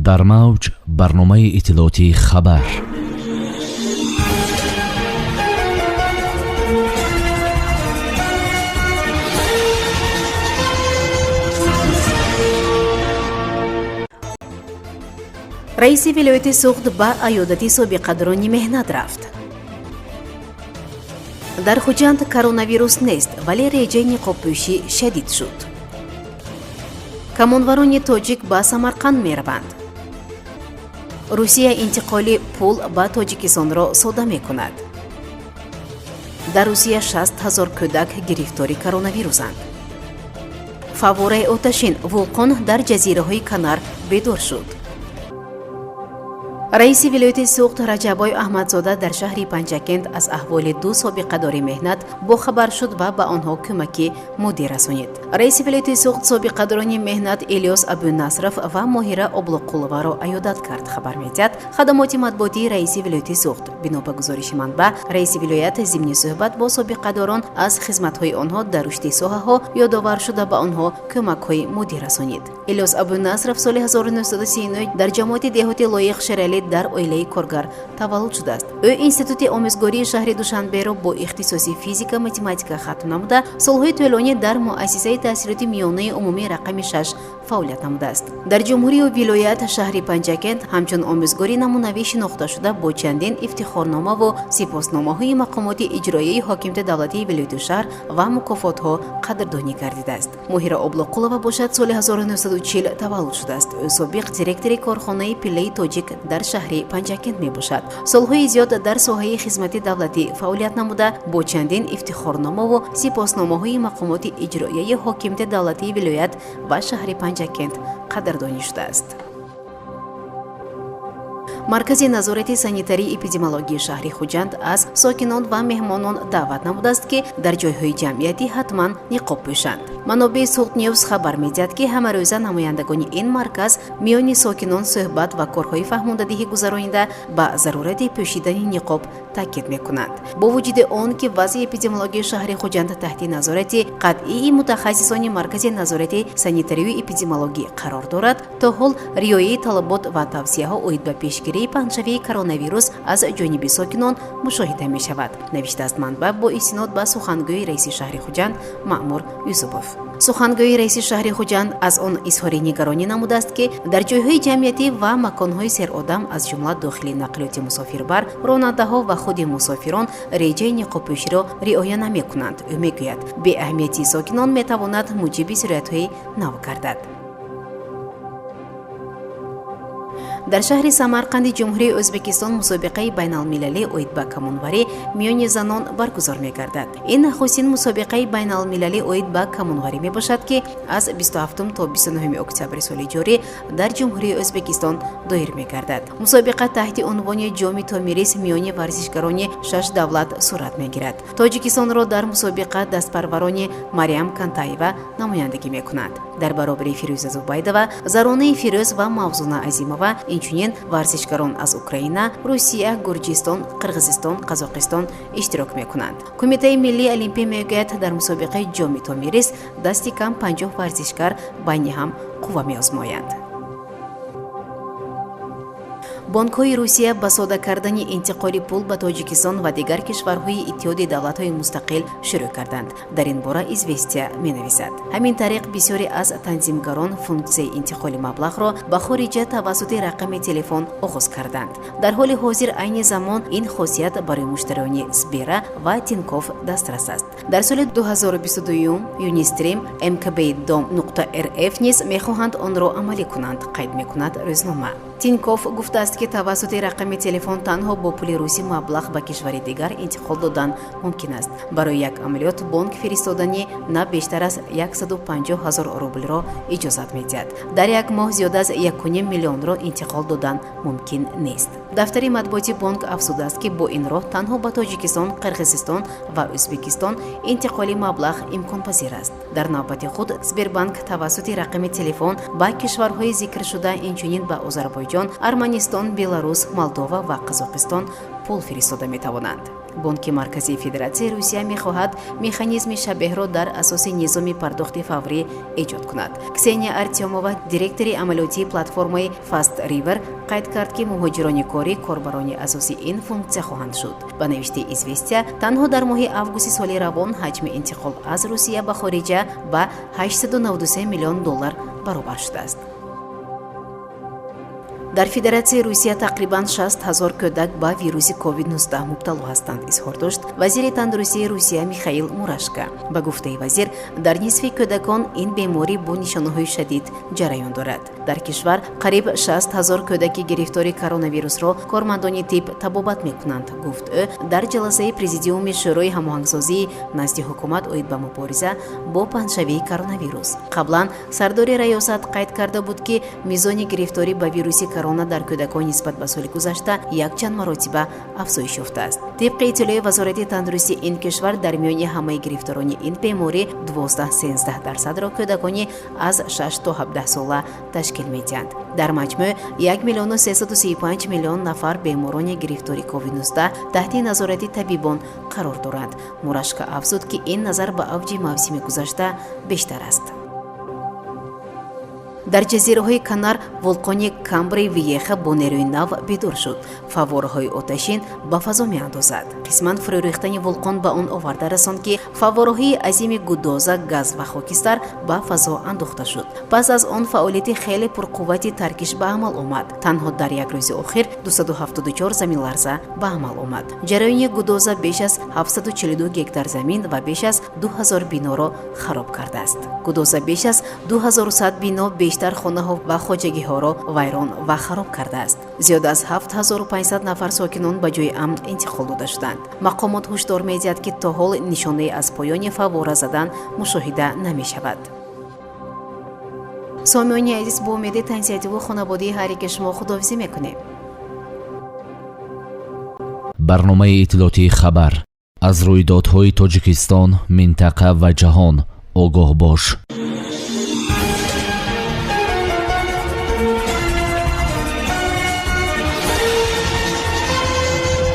Дар мавҷ барномаи иттилоотии «Хабар». Раиси вилояти Суғд ба аёдати собиқадорони меҳнат рафт. Дар Хуҷанд коронавирус нест, вале реҷаи ниқобпӯшӣ шадид шуд. Камонварони тоҷик ба Самарқанд мераванд. Русия интиқоли пул ба Тоҷикистонро сода мекунад. Дар Русия 60 000 кӯдак гирифтори коронавирусанд. Фаввораи оташин: вулқон дар ҷазираҳои Канар бедор шуд. Раиси вилояти Суғд Раҷаббой Аҳмадзода дар шаҳри Панҷакент аз аҳволи ду собиқадори меҳнат бохабар шуд ва ба онҳо кӯмаки моддӣ расонид. Раиси вилояти Суғд собиқадорони меҳнат Элёс Абунасров ва Моҳира Облоқуловаро аёдат кард, хабар медиҳад хадамоти матбуотии раиси вилояти Суғд. Бино ба гузориши манбаъ, раиси вилоят зимни суҳбат бо собиқадорон аз хизматҳои онҳо дар рушди соҳаҳо ёдовар шуда, ба онҳо кӯмакҳои моддӣ расонид. Элёс Абунасров соли 1939 дар ҷамоати деҳоти Лоиқ Шералӣ дар оилаи коргар таваллуд шудааст. Ӯ Институти омӯзгории шаҳри Душанберо бо ихтисоси физика математика хатм намуда, солҳои тӯлонӣ дар муассисаи таҳсилоти миёнаи умумии рақами 6 фаъолият намудааст. Дар ҷумҳурию вилоят, шаҳри Панҷакент ҳамчун омӯзгори намунавӣ шинохта шуда, бо чандин ифтихорномаву сипосномаҳои мақомоти иҷроияи ҳокимияти давлатии вилояту шаҳр ва мукофотҳо қадрдонӣ гардидааст. Моҳира Облоқулова бошад, соли 1940 таваллуд шудааст. Ӯ собиқ директори корхонаи пиллаи тоҷик дар шаҳри Панҷакент мебошад. Солҳои зиёд дар соҳаи хизмати давлатӣ фаъолият намуда, бо чандин ифтихорномаву сипосномаҳои мақомоти иҷроияи ҳокимияти давлатии вилоят ва шаҳри Панҷакент қадрдонӣ шудааст. Маркази назорати санитарии эпидемиологии шаҳри Хуҷанд аз сокинон ва меҳмонон даъват намудааст, ки дар ҷойҳои ҷамъиятӣ ҳатман ниқоб пӯшанд. Манобеи Суғд Ньюс хабар медиҳад, ки ҳамарӯза намояндагони ин марказ миёни сокинон суҳбат ва корҳои фаҳмондадиҳӣ гузаронида, ба зарурати пӯшидани ниқоб таъкид мекунанд. Бо вуҷуди он ки вазъи эпидемиологии шаҳри Хуҷанд таҳти назорати қатъии мутахассисони маркази назорати санитарию эпидемиологӣ қарор дорад, то ҳол риояи талабот ва тавсияҳо оид ба пешгирии паҳншавии коронавирус аз ҷониби сокинон мушоҳида мешавад, навиштааст манбаъ бо истинод ба сухангӯи раиси шаҳри Хуҷанд Маъмур Юсупов. Сухангӯи раиси шаҳри Хуҷанд аз он изҳори нигаронӣ намудааст, ки дар ҷойҳои ҷамъиятӣ ва маконҳои серодам, аз ҷумла дохили нақлиёти мусофирбар, ронандаҳо ва худи мусофирон реҷаи ниқобпӯширо риоя намекунанд. Ӯ мегӯяд, беаҳамиятии сокинон метавонад муҷиби сироятҳои нав гардад. Дар шаҳри Самарқанди Ҷумҳурии Ӯзбекистон мусобиқаи байналмилалӣ оид ба камонварӣ миёни занон баргузор мегардад. Ин нахустин мусобиқаи байналмилалӣ оид ба камонварӣ мебошад, ки аз 27 то 29 октябри соли ҷорӣ дар Ҷумҳурии Ӯзбекистон доир мегардад. Мусобиқа таҳти унвони Ҷоми Томирис миёни варзишгарони шаш давлат сурат мегирад. Тоҷикистонро дар мусобиқа дастпарварони Мариям Кантаева намояндагӣ мекунанд. Дар баробари Фирӯза Зубайдова, Заронаи Фирӯз ва Мавзуна Азимова инчунин варзишгарон аз Украина, Русия, Гурҷистон, Қирғизистон, Қазоқистон иштирок мекунанд. Кумитаи миллии олимпӣ мегӯяд, дар мусобиқаи Ҷоми Томирис дасти кам 50 варзишгар байни ҳам қувва меозмоянд. Бонкҳои Русия ба сода кардани интиқоли пул ба Тоҷикистон ва дигар кишварҳои Иттиҳоди давлатҳои мустақил шурӯъ карданд. Дар ин бора «Известия» менависад. Ҳамин тариқ, бисёре аз танзимгарон функсияи интиқоли маблағро ба хориҷа тавассути рақами телефон оғоз карданд. Дар ҳоли ҳозир айни замон ин хосият барои муштариёни Сбера ва Тинькофф дастрас аст. Дар соли 2022 Юнистрим, МКБ Дом нуқта РФ низ мехоҳанд онро амалӣ кунанд, қайд мекунад рӯзнома. Тинькофф гуфтааст, ки тавассути рақами телефон танҳо бо пули русӣ маблағ ба кишвари дигар интиқол додан мумкин аст. Барои як амалиёт бонк фиристодани на бештар аз 150 ҳазор рублро иҷозат медиҳад. Дар як моҳ зиёда аз 1,5 миллионро интиқол додан мумкин нест. Дафтари матбуоти бонк афзудааст, ки бо ин роҳ танҳо ба Тоҷикистон, Қирғизистон ва Ӯзбекистон интиқоли маблағ имконпазир аст. Дар навбати худ Сбербанк тавассути рақами телефон ба кишварҳои зикршуда, инчунин ба Озарбойҷон, Арманистон, Беларус, Молдова ва Қазоқистон пул фиристода метавонанд. Бонки Марказии Федератсияи Русия мехоҳад механизми шабеҳро дар асоси низоми пардохти фаврӣ эҷод кунад. Ксения Артемова, директори амалиётии платформаи Fast River, қайд кард, ки муҳоҷирони корӣ корбарони асосии ин функсия хоҳанд шуд. Ба навиштаи «Известия», танҳо дар моҳи августи соли равон ҳаҷми интиқол аз Русия ба хориҷа ба 893 миллион доллар баробар шудааст. Дар Федератсияи Русия тақрибан 60 ҳазор кӯдак ба вируси COVID-19 мубтало ҳастанд, изҳор дошт вазири тандурустии Русия Михаил Мурашко. Ба гуфтаи вазир, дар нисфи кӯдакон ин беморӣ бо нишонаҳои шадид ҷараён дорад. Дар кишвар қариб 60 ҳазор кӯдаки гирифтори коронавирусро кормандони тиб табобат мекунанд, гуфт ӯ дар ҷаласаи президиуми Шӯрои ҳамоҳангсозии назди ҳукумат оид ба мубориза бо паҳншавии коронавирус. Қаблан сардори раёсат қайд карда буд, ки мизони гирифторӣ ба вируси корона дар кӯдакон нисбат ба соли гузашта якчанд маротиба афзоиш ёфтааст. Тибқи иттилои Вазорати тандурустии ин кишвар, дар миёни ҳамаи гирифторони ин беморӣ 12-13 дарсадро кӯдакони аз 6 то 17 сола ташкил медиҳанд. Дар маҷмӯъ 1 миллиону 335 миллион нафар беморони гирифтори COVID-19 таҳти назорати табибон қарор доранд. Мурашко афзуд, ки ин назар ба авҷи мавсими гузашта бештар аст. Дар ҷазираҳои Канар вулқони Камбри Виеха бо нерӯи нав бедор шуд, фаввораҳои оташин ба фазо меандозад. Қисман фурӯрехтани вулқон ба он оварда расонд, ки фаввораҳои азими гудоза, газ ва хокистар ба фазо андохта шуд. Пас аз он фаъолияти хеле пурқуввати таркиш ба амал омад. Танҳо дар як рӯзи охир 274 заминларза ба амал омад. Ҷараёни гудоза беш аз 742 гектар замин ва беш аз 2000 биноро хароб кардааст. Гудоза беш аз 2100 бино, бештар хонаҳо ва хоҷагиҳоро вайрон ва хароб кардааст. Зиёда аз 7500 нафар сокинон ба ҷои амн интиқол дода шуданд. Мақомот ҳушдор медиҳад, ки то ҳол нишонае аз поёни фаввора задан мушоҳида намешавад. Сомиёни азиз, бо умеди тансиҳативу хонаводаи ҳар яке шумо худоҳофизӣ мекунем. Барномаи иттилоотии «Хабар». Аз рӯйдодҳои Тоҷикистон, минтақа ва ҷаҳон огоҳ бош.